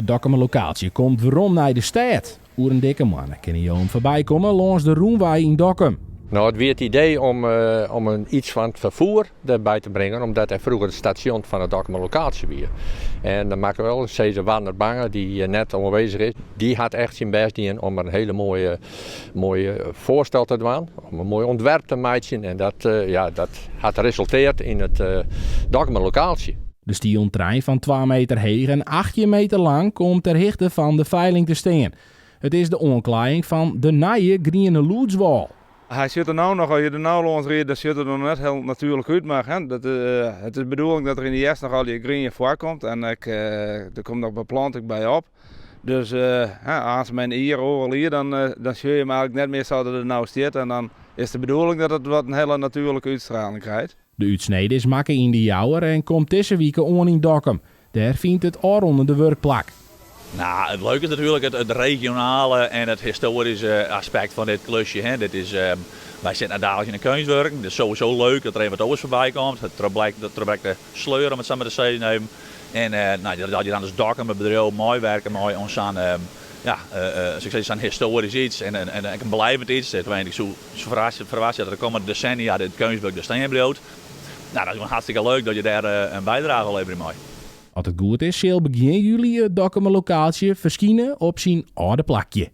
It Dokkumer Lokaaltsje komt werom nei de stêd. Oer in dikke moanne kinne jo him foarby komme lâns de rûnwei yn Dokkum. No, it wie it idee om, om in iets fan it ferfoer derby te bringen, omdat der froeger it stasjon fan it Dokkumer Lokaaltsje wie. En dan moat ik wol sizze, Warner Bange, dy't net oanwêzich is, dy hat echt syn bêst dien om in hiele moaie, moaie foarstel te dwaan, om in moai ûntwerp te meitsjen. En dat, ja, dat hat resultearre yn it Dokkumer Lokaaltsje. De stielen trein fan 2 meter heech en 18 meter lang komt ter hichte fan de feiling te stean. It is de oanklaaiïng fan de nije griene lûdswâl. Hy sjocht der no noch, as je der no lâns ride, dan sjocht er der noch net hiel natuerlik út, mar hè, dat, it is de bedoeling dat der yn de hjerst noch allegear grien foarkomt en ek, der komt noch beplanting by op. Dus hè, aanst mei in jier, oardel jier, dan, dan sjoch je him eigentlik net mear sa't er der no stiet en dan is de bedoeling dat it wat in hiele natuerlike útstraling krijt. De útsnede is makke yn De Jouwer en komt dizze wike oan yn Dokkum. Dêr fynt it ôfrûnende wurk plak. Nou, it leuke is natuerlik it regionale en it histoaryske aspekt fan dit klusje. Hè. Dit is, wy sitte net daliks yn de keunstwurken. It is sowieso leuk dat der even wat oars foarby komt. It trochbrekt de sleur, om it sa mar te sizzen even. En nou, dat je dan as Dokkumer bedriuw meiwerke mei oan sa'n ja, sa'n histoarysk iets en ek in blijvend iets. Ik soe ferwachtsje dat de kommende desennia dit keunstwurk der stean bliuwt. Nou, dat is gewoan hartstikke leuk dat je dêr in bydrage oan leverje mei. As it goed is, sil begjin july it Dokkumer Lokaaltsje ferskine op syn âlde plakje.